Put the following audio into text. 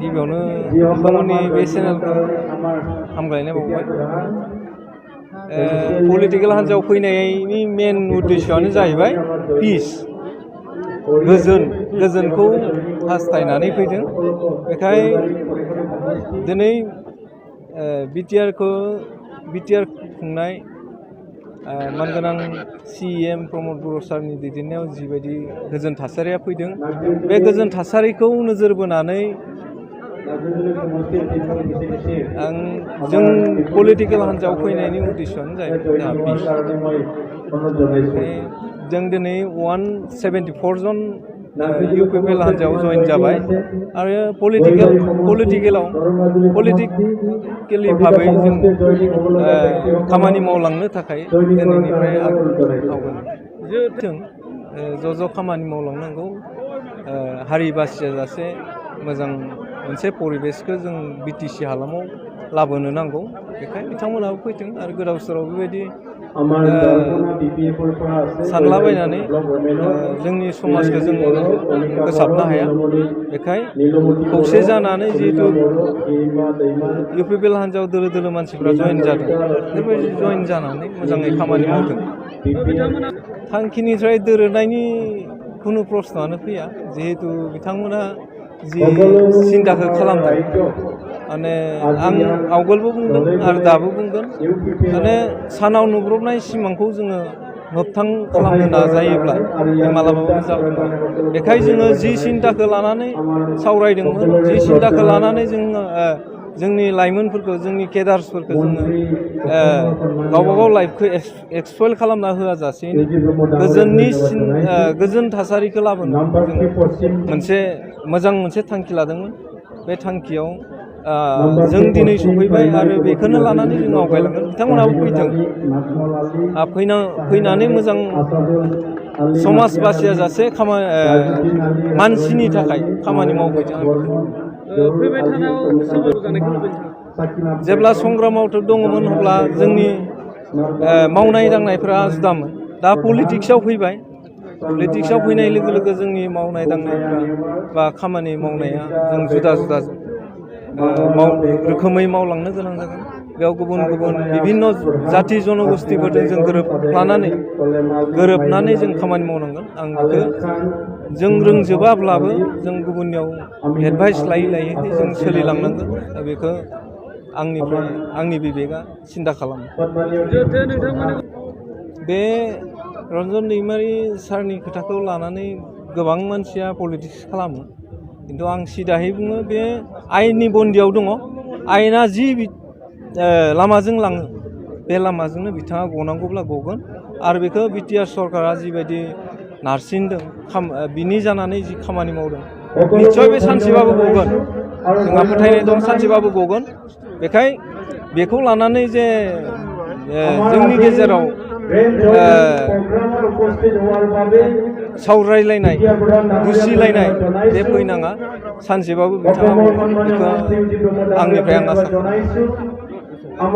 गिबियावनो नोंथांमोननि बे चेनेलखौ हामलायनाय बावबाय। पलिटिकेल हान्जायाव फैनायनि मेन उद्देश्यआनो जाहैबाय पिस, गोजोनखौ हास्थायनानै फैदों। बेखाय दिनै बिटिआर खुंनाय मानगोनां CEM प्रमद बर' सारनि दैदेननायाव जिबायदि गोजोन थासारिया फैदों, बे गोजोन थासारिखौ नोजोर बोनानै जों पलिटिकेल हान्जायाव फैनायनि उद्देश्यआनो जाहैबाय जों दिनै 174 जन UPPL हान्जायाव जइन जाबाय आरो पलिटिकेलि भाबै जों खामानि मावलांनो थाखाय दिनैनिफ्राय आवगायदों। ज' खामानि मावलांनांगौ, हारि बासियाजासे मोजां मोनसे परिबेसखौ जों BTC हालामाव लाबोनो नांगौ। बेखायनो बिथांमोनाबो फैदों आरो गोदाव सोराव बेबायदि सानलाबायनानै जोंनि समाजखौ जों फोसाबनो हाया। बेखायनो खौसे जानानै जिहेतु UPPL हान्जायाव दोलो मानसिफ्रा जइन जादों, बेबायदि जइन जानानै मोजाङै खामानि मावदों। थांखिनिफ्राय दोरोदनायनि खुनु प्रश्नआनो फैया, जिहेतु बिथांमोना जि सिन्ताखौ खालामदों, माने आं आवगोलबो बुंदों आरो दाबो बुंगोन, माने सानाव नुब्रबनाय सिमांखौ जोङो मोगथां खालामनो नाजायोब्ला मालाबाबो जाफुङा। बेखायनो जोङो जि सिन्ताखौ लानानै सावरायदोंमोन, जि सिन्ताखौ लानानै जोङो जोंनि लाइमोनफोरखौ, जोंनि केडार्सफोरखौ जोङो गावबागाव लाइफखौ एक्सप्लइट खालामना होआजासेनो गोजोन थासारिखौ लाबोनो मोनसे मोजां थांखि लादोंमोन। बे थांखियाव जों दिनै सफैबाय आरो बेखौनो लानानै जों आवगायलांगोन। बिथांमोनाबो फैनानै मोजां समाज बासियाजासे मानसिनि थाखाय खामानि मावफैदों। जेब्ला संग्रामावथ' दङमोन अब्ला जोंनि मावनाय दांनायफ्रा जुदामोन। दा पलिटिक्सआव फैबाय, पलिटिक्सआव फैनाय लोगो लोगो जोंनि मावनाय दांनायफ्रा बा खामानि मावनाया जों जुदा रोखोमै मावलांनो गोनां जागोन। बेयाव गुबुन बिभिन्न जाथि जनगोष्ठीफोरजों जों गोरोबनानै जों खामानि मावनांगोन। आं बेखौ जों रोंजोबाब्लाबो जों गुबुननियाव एडभाइस लायै जों सोलिलांनांगोन। दा बेखौ आंनि बिबेकआ सिन्था खालामो। बे रन्जन दैमारि सारनि खोथाखौ लानानै गोबां मानसिया पलिटिक्स खालामो, खिन्थु आं सिदाहै बुङो, बे आयेननि बन्दियाव दङ। आयेना जि लामाजों लाङो, बे लामाजोंनो बिथाङा गनांगौब्ला गगोन। आरो बेखौ बिटिआर सरकारा जिबायदि नारसिनदों, बिनि जानानै जि खामानि मावदों, निस्सय बे सानसेबाबो गगोन। जोंहा फोथायनाय दं सानसेबाबो गगोन। बेखायनो बेखौ लानानै जे जोंनि गेजेराव सावरायलायनाय, दुसिलायनाय बे फैनाङा। सानसेबाबो बिथाङा मावगोन, बेखौ आंनिफ्राय आं आसा खालामो।